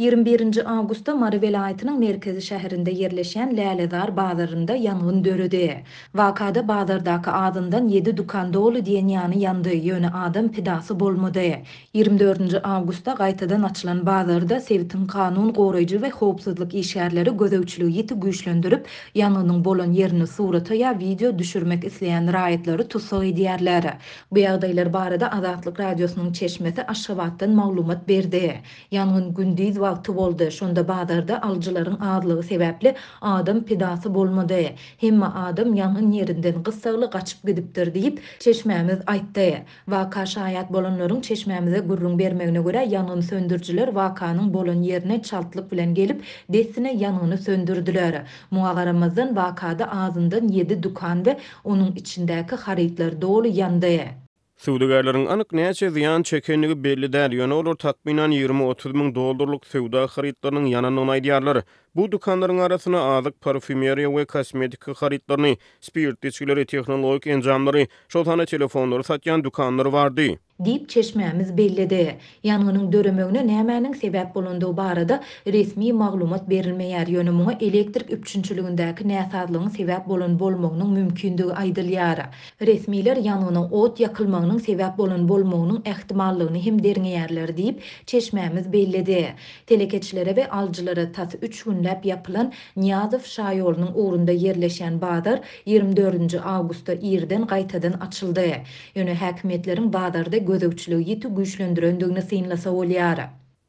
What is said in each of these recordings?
21 nji awgustda Mary welaýatynyň merkezi şäherinde ýerleşýän Lälezar bazarynda ýangyn döredi. Wakada bazardaky azyndan ýedi dükan doly diýen ýany ýandy, ýöne adam pidasy bolmady. 24 nji awgustda gaýtadan açylan bazarda sebitiň kanun goraýjy we howpsuzlyk işgärleri gözegçiligi ýiti güýçlendirip, ýangynyň bolan ýerini surata ýa wideo düşürmek isleýän raýatlary tussag edýärler. Bu ýagdaýlar barada Azatlyk Radiosynyň çeşmesi Aşgabatdan maglumat berdi. Ýangyn gündiz wagty boldy, şonda bazarda alyjylaryň azlygy sebäpli adam pidasy bolmady. Hemme adam ýangyn ýerinden gyssagly gaçyp gidipdir diýip, çeşmämiz aýtdy. Waka şaýat bolanlaryň çeşmämize gürrüň bermegine görä, ýangyn söndürijiler wakanyň bolan ýerine çaltlyk bilen gelip, dessine ýangyny söndürdiler. Muňa garamazdan, wakada azyndan ýedi dükan we onuň içindäki harytlar doly ýandy. Söwdagärleriň anyk näçe zyýan çekendigi belli däl, ýöne olar takmynan 20-30 müň dollarlyk söwda harytlarynyň ýanandygyny aýdýarlar. Bu dükanlaryň arasynda azyk, parfýumeriýa we kosmetika harytlaryny, spirtli içgileri, tehnologik enjamlary, şol sanda telefonlary satýan dükanlar bardy. Diýip, çeşmämiz belledi. Ýangynyň döremegine nämäniň sebäp bolandygy barada resmi maglumat berilmeýär, ýöne muňa elektrik üpjünçiligindäki näsazlygyň sebäp bolan bolmagynyň mümkindigi aýdylýar. Resmiler ýangynyň ot ýakylmagynyň sebäp bolan bolmagynyň ähtimallygyny hem derňeýärler diýip, çeşmämiz belledi. Telekeçilere we alyjylara tas üç günläp ýapylan Nyýazow şaýolunyň ugrunda ýerleşýän bazar 24 nji awgustda irden gaýtadan açyldy. Ýöne häkimiýetleriň bazarda gözegçiligi ýiti güýçlendirendigini synlasa bolýar.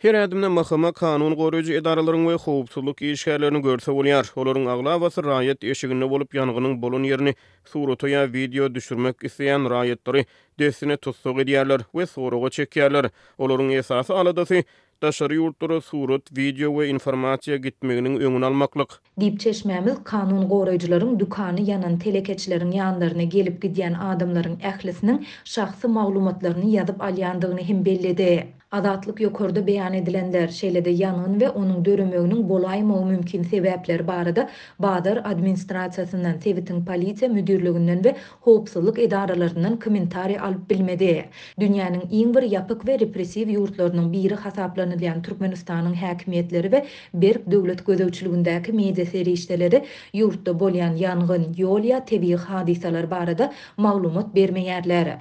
Her ädimde MHM, kanun goraýjy edaralaryň we howpsuzlyk işgärlerini görse bolýar. Olaryň aglabasy raýat eşiginde bolup, ýangynyň bolan ýerini surata ýa wideo düşürmek isleýän raýatlary dessine tussag edýärler we soraga çekýärler. Olaryň esasy aladasy, daşary ýurtlara surat, wideo we informasiýa gitmeginiň öňüni almaklyk. Diýip, çeşmämiz kanun goraýjylaryň dükany ýanan telekeçileriň ýanlaryna gelip-gidýän adamlaryň ählisiniň şahsy maglumatlaryny ýazyp alýandygyny hem belledi. Azatlyk ýokarda beýan edilenler, şeýle-de ýangyn we onuň döremeginiň bolaýmagy mümkin sebäpleri barada bazar administrasiýasyndan, sebitiň polisiýa müdirliginden we howpsuzlyk edaralaryndan kommentariý alyp bilmedi. Dünýäniň iň bir ýapyk we repressiw ýurtlarynyň biri hasaplanylýan Türkmenistanyň häkimiýetleri we berk döwlet gözegçiligindäki media serişdeleri ýurtda bolýan ýangyn, ýol ýa tebigy hadysalar barada maglumat bermeýärler.